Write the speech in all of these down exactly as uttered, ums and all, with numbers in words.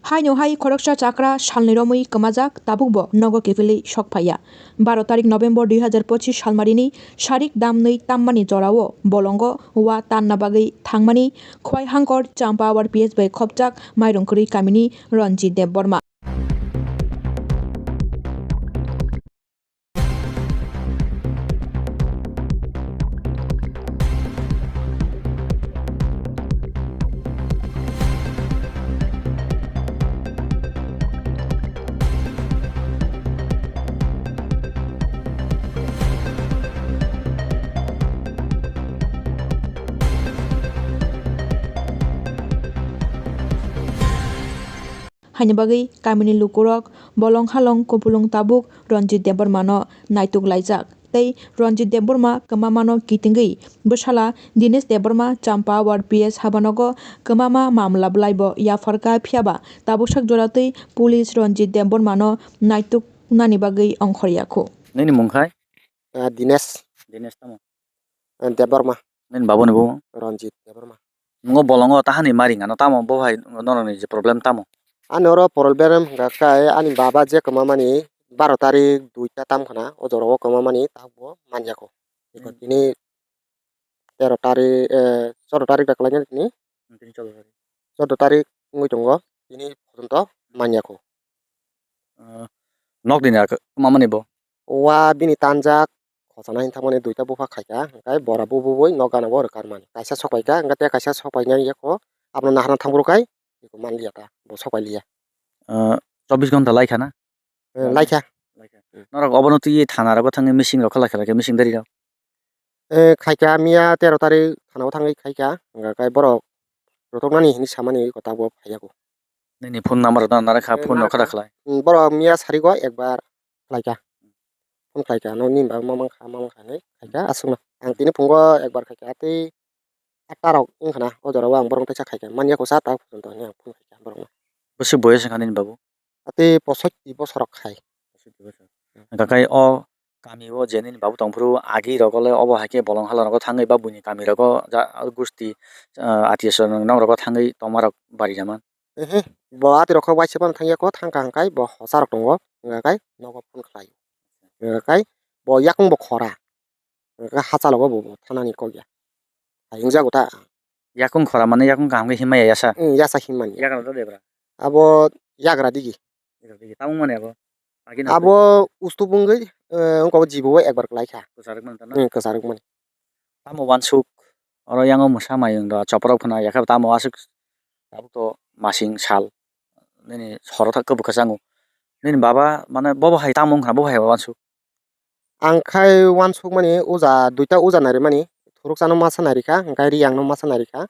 Haino hai khoroksa chakra salni romwi kwmajak, tabukbo nogo kiphilwi sok phaiya. Baro tarik November dui hazar pochis salmarini sarik damnwi tammani jorao bolongo wa tanna bagwi thangmani Khwai Hangkor Champawar P S bai khopjak mairung kwrwi kamini Ranjit Debbarma. Haini bagwi kamini lukurok bolong halong kupulung tabuk Ranjit Debbarmano naituk laijak tei Ranjit Debbarma kwmamano kitingwi bwsala Dinesh Debbarma Champawar P S habanogo kwmama mamla bwlaibo yapharkha, phiyaba tabuksak joratwi police Ranjit Debbarmano naituknani bagwi ongkhorya khu. Nini mung khai? Ah, Dinesh. Dinesh tamo? Ah, Debbarma. Nini babuni bumo? Ranjit Debbarma. Nungo bolongo tahani maring ano tamo bo hai norokni je problem tamo? Ani oro problem hwnkha khe ani baba je kwmamani baro tarik duita tam khna o jorao kwmamani tabukbo manya kho. Hmm. Tini tero tarik, eh, choudo tarik da kwlainani tini. Hmm, tini choudo tarik. Choudo tarik wngwi tongo, tini pojonto manya kho. Ah, nok dini ar kwmamani bo? Wa bini tanjak khosana hin thangmani duita bupha khaikha, hwnkhe bora bubui nok gana bo rwkarmani. Kaisa sokpaikha, hwnkhe tei kaisa sokpainani yakho abono naharna thangphuru khai eko manliya ta, bo sokpailiya. Ah, chobbish ghonta laikha na? Eh, laikha. Laikha. Hmm. Norok obono twi thana rogo thangwi missing rok kha laikha, laikha missing dari rok? Eh, khaikha miya tero tarik thana o thangwi khaikha, hwnkhe borok rwthoknani hinwi samani eko tabuk phaiya kho. Nini phone number rok nana kha, eh, phone rok kha da khlai? Hmm, borok miya sarigo ekbar khlaikha. Phone khlaikha, ano nini baba ma mankha, ma mankha hinwi khaikha aswkno. Ang tini phungo ekbar khaikha, tei atta rok wngkha na, o jorao ang borok teisa khaikha, manya kho sa ta pojonto hinwi ang phone khaikha borokno. Bwswk boyes wngkha nini babu? Ati posoitti bosor rok khai. Hwnkha khe o kami o je nini babu tongphuru agi rogo le obo hai khe bolong hala rogo thangwi ba buini kami rogo ja gusti, ah, atiya song nok rogo thangwi tongma rok bari jaman? Ehe, bo ati rok khe waisa phano thangya kho, thangkha hwnkhe bo hosa rok tongo, hwnkha khe nogo phone khlai. Hwnkha khe bo yakung bo khora. Hwnkhe hachalogo bo, bo thanani kok ya. Hai wngjago ta. Yakung khora mane yakung kaham khe himma ya yasa? Hmm, yasa himmani. Yagra do debra? Abo yagra digi. Yagra digi. Tamung mani abo? Agi na abo ustup wngwi, eh, wngkha bo jibo ekbar kwlai kha. Kwcharwk mani ta na? Hmm, kwcharwk mani. Tamo wansuk, oro yango mwsa mayung do, chopra phano yakhe tamo aswk tabuk to masing sal nini horo thak kwbwkha chango. Nini baba mane bobo hai tamo wngkha, bobo hai wansuk. Ang khai wansukmani uja, duita uja narimani, thuruksa no masa narikha, hwnkhe riyang no masa narikha,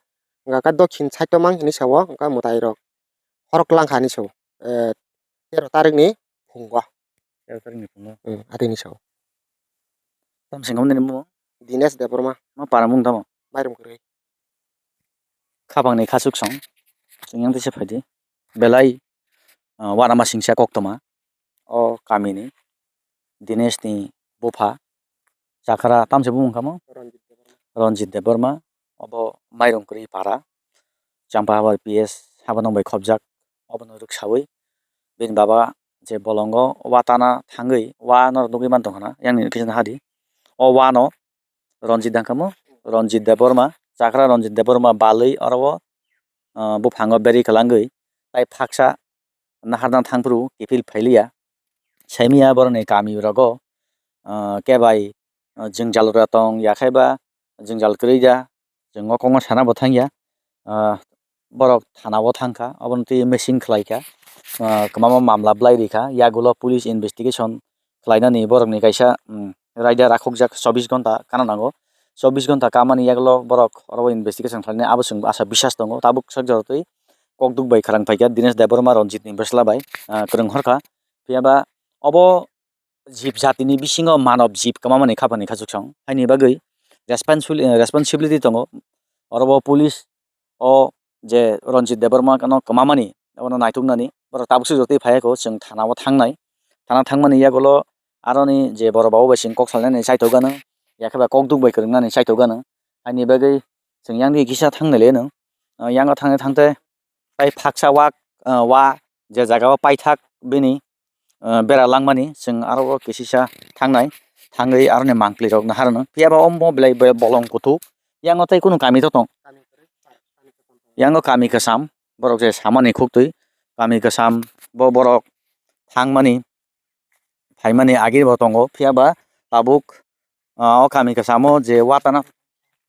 hwnkhe dokhin side o mang hinwi sao, hwnkhe mwtai rok horok langkha hinwi sao, eh, tero tarik ni phungo. Tero tarik ni phungo? Hmm, atini sao. Tamo singkha nini mung? Dinesh Debbarma. Ma para mung tamo? Mairum kwrwi. Khapang ni khachuk song, chwng yang tisa phaidi, belai, ah, uanama singcha koktwma o kamini Dinesh ni bupha chakra tamse bumung kamo Ranjit Debbarma. Ranjit Debbarma, obo Mairung Kwrwi para, Champahawar P S habanong bai khopjak, obono rwksawi bini baba je bolongo wa tana thangwi wa norok nugwi mantongkha na, yang ni kisa hadi o wa no Ranjit dangkamo, Ranjit Debbarma, chakra Ranjit Debbarma balwi oro o, ah, buphango beri kwlangwi tai phaksa naharna thangphuru kiphil phailiya. Saimiya borokni kami rogo, ah, kebai, ah, jwngjal rwya tong ya khe ba jwngjal kwrwi da, chwng o kokno sana bo thangya. Ah, borok thana o thangkha, obono twi missing khlaikha, ah, kwbangma mamla bwlai rikha, yagulo police investigation khlainani borokni kaisa, um, raida rakhokjak chobbish ghonta kana nango. Chobbish ghonta kamani yagulo borok oro investigation khlainani abo chwng asa bisas tongo. Tabuk sak jora twi kokduk bai khwrang phaikha Dinesh Debbarma Ranjit ni bwsla bai, ah, kwrwng horkha. Phiyaba obo jib jatini bisingo manob jib kwmamani khapangni khachuk song. Haini bagwi responsibil-, eh, responsibility tongo. Oro bo police o je Ranjit Debbarma no kwmamani, abono naituknani, borok tabuk se jotoi phaiya kho, chwng thana o thangnai. Thana thangmani yagulo aroni je borok babu bai chwng kok salnani chaitok gana, yakhe ba kokduk bai kwrwngnani chaitok gana. Haini bagwi chwng yang di kisa thangnai le no. Ah, yang o thangwi thangte tai phaksa wak, ah, wa je jaga o paithak bini, ah, bera langmani chwng aro o kisisa thangnai, thangwi aroni mangpli rok naharno. Phiya ba omo belai be-, bolong kuthuk, yango tei kunu kami to tong, yango kami kwcham, borok je samani khuktwi kami kwcham bo borok thangmani phaimani agi bo tongo, phiya ba tabuk, ah, o kami kwchamo je watana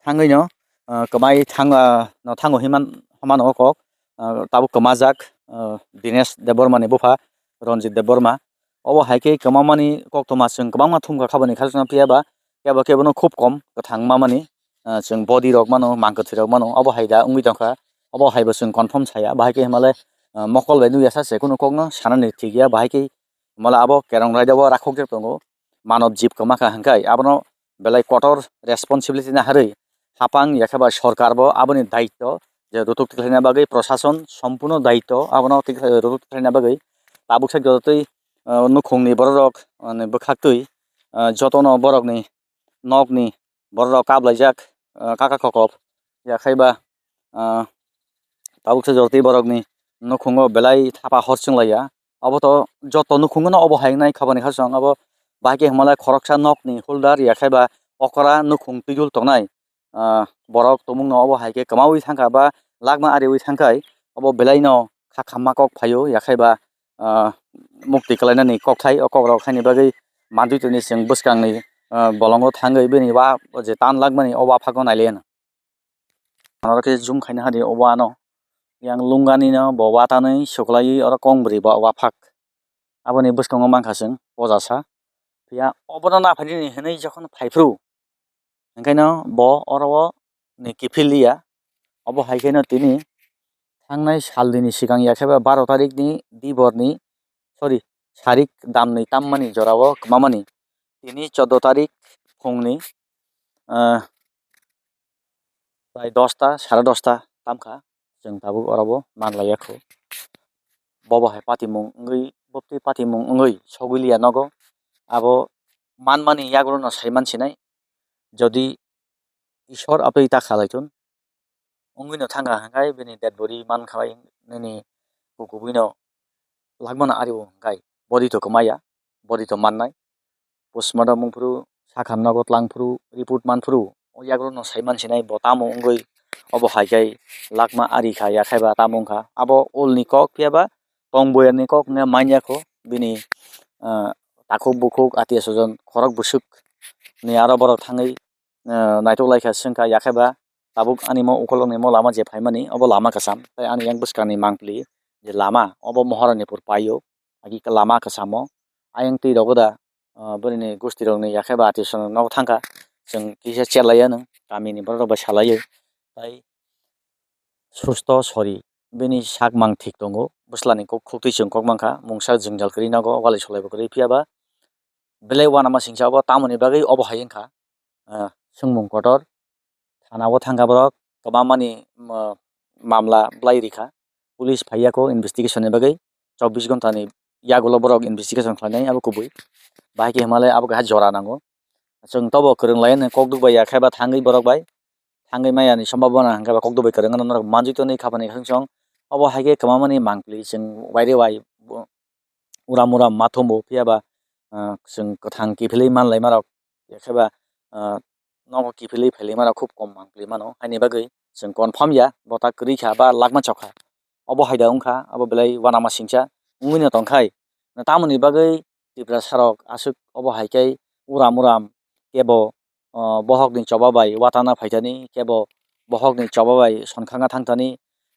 thangwi no, ah, kwmai thang, ah, no thango hinman hamano o kok, ah, tabuk kwmajak, ah, Dinesh Debbarma ni bupha Ranjit Debbarma. Obo hai khe kwmamani koktwma chwng kwbangma thumkha khaboni khasokno, phiya ba kebo kebo no khub kom kwthang mamani, ah, chwng body rok mano, mangkwthwi rok mano, obo hai da wngwi tongkha, obo hai bo chwng confirm saya, bahai khe hinmale, ah, mokol bai nukya sa se kunu kokno sanani thik ya, bahai khe hinmale abo kerong raida o rakhok jak tongo, manob jib kwma kha hwnkhai abono belai kotor responsibility naharwi hapang yakhe ba sorkar bo aboni daityo je rutuk tikhlaina bagwi, prosason sompurno daityo abono tikhlai-, rutuk tikhlaina bagwi tabuk sai jototwi, ah, nukhungni bororok, ah, bwkhaktwi, ah, jotono borokni nokni bororok kablaijak, ah, kaka kokop, yakhai ba, ah, tabuk se jototwi borokni nukhungo belai thapa hor chwnglaiya. Obo to joto nukhungo no obo hai wngnai khabani khasong abo bahai khe hinmale khoroksa nokni holder yakhai ba okra nukhung twijul tongnai, ah, borok tongmungno obo hai khe kwmaui thangkha ba lakma ariui thangkhai obo belaino kha khamma kok phaio, yakhai ba, ah, mukti kwlainani kokthai, o kokrok haini bagwi mantwi tongni chwng bwskangni, ah, bolongo thangwi bini wa je tan lakmani o waphakno nailaiyano. Oro khe zoom khaina hadi o wano yang lunganino bo watanwi suklaiwi oro kong bwrwi bo waphak. Aboni bwskango mankha chwng poja sa. Phiya obono naphainani hwnwi jokhon phaiphru, hwnkhe no bo oro o ni kiphil liya. Obo hai kheno tini thangnai salni ni swkang ya khe ba baro tarik ni dibor ni, sorry, sarik damni tammani jora o kwmamani tini chordo tarik phungni, ah, prai dosta, sare dosta tamkha, chwng tabuk oro bo manlaiya kho. Bobo hai patimung wngwi, boptwi patimung wngwi sogwi liya nogo. Abo manmani yagulo no sai mansinai, jodi Ishwar apei ta khalai thun, wngwi no thangkha hwnkhe bini dead body mankha bai nini kubui no lakmano ari o hwnkhe body to kwmaya, body to mannai. Postmortem wngphuru, sakha nogo tlangphuru, report manphuru, o yagulo no sai mansinai bo tamo wngwi obo hai khe lakma ari kha, yakhai ba tamo wngkha. Abo olni kok phiya ba tong boyarni kok hwnwi manya kho, bini, ah, takhuk bukhuk, atiya sojon, khorok bwswk ni aro borok thangwi, ah, naitok lai kha, swng kha, yakhai ba tabuk ani mo ukolokni mo lama je phaimani, obo lama kwcham, tei ani yang bwskangni mangpili je lama, obo Moharanipur paio, agi lama kwchamo, ayang twi rogo da, ah, bwrwini gustirokni yakhai ba atiya sojon nogo thangkha, chwng kisa chelaiya nwng, kamini borok rok bai salaiwi, tei susto sori bini sak mang thik tongo, bwslani kok khuktwi chwng kok mankha, mungsa jwngjal kwrwi nogo, walai solai bo kwrwi, phiya ba belai uanama singsa obo tamoni bagwi obo hai wngkha, ah, swngmung kotor. Thana o thangkha borok kwbangmani, ma-, mamla bwlai rikha. Police phaiya kho investigation ni bagwi, chobbish ghonta ni yagulo borok investigation khlainai abo kubui. Bahai khe himalai abo kaisa jora nango. Chwng tobo kwrwng lai nw kok duk bai ya khe ba thangwi borok bai. Thangwi maya ni sombhabona hwnkhe ba kok duk bai kwrwng wngno norok manjui tonwi kha bani khasong. Obo hai khe kwmamani mangpili chwng waire wai bo uram uram ma thumbo, phiya ba, ah, chwng kwthang kiphilwi manlai ma rok, ya khe ba, ah, nogo kiphilwi phailai ma rok khub kom mangpili mano. Haini bagwi chwng confirm ya, bo ta kwrwi kha ba lakma chok kha. Obo hai da wng kha, abo belai uanama singcha wngwi no tong khai. Tamoni bagwi Tiprasa rok aswk obo hai khe uram uram kebo, o, bohokni choba bai watana phaithani, kebo bohokni choba bai sonkhanga thangthani,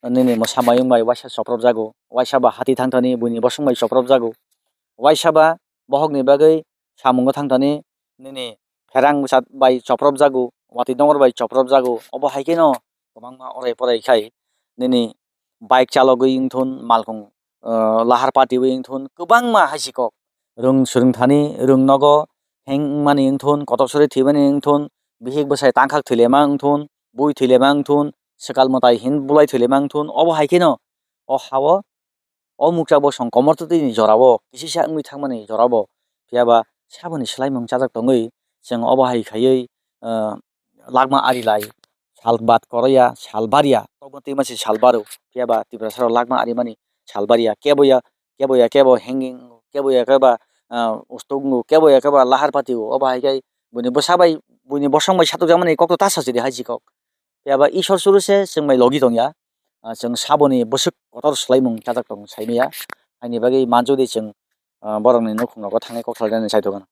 nini mwsa mayung bai waisa chopropjago, waisa ba hati thangthani buini bosong bai chopropjago, waisa ba bohokni bagwi samungo thangthani nini pherang bwsa bai chopropjago, watwi dongor bai chopropjago, obo hai kheno kwbangma orai porai khai nini bike chalogwi wngthun, malkhung, o, lahar patiwi wngthun, kwbangma hai si kok. Rwng swrwng thani, rwng nogo heng wngmani wngthun, kotor sori thwimani wngthun, bihik bwsai tangkhak thwilaima wngthun, bui thwilaima wngthun, swkal mwtai hin bulai thwilaima wngthun, obo hai kheno o ha-o, o mukcha bosong komortwtwini jorao kisisa wngwi thangmani jorao, phiya ba saboni swlaimung chajak tongwi, chwng obo hai khaiwi, o, lakma ari lai, sal bat koroya, sal barya, tokma twima se sal baro, phiya ba Tiprasa rok lakma ari mani sal barya, kebo ya kebo ya kebo hanging, kebo ya kebo, ah, ustuk, kebo ya kebo lahar pati, obo hai khe buini bwsa bai, buini bosong bai satukjakmani kok to ta sachidi hai si kok. Phiya ba Isor suru se chwng bai logi tongya. Ah, chwng saboni bwswk kotor swlaimung chajak tong saimaya. Haini bagwi manjodi chwng, ah, borokni nukhung rogo thangwi kok salainani saitokgano.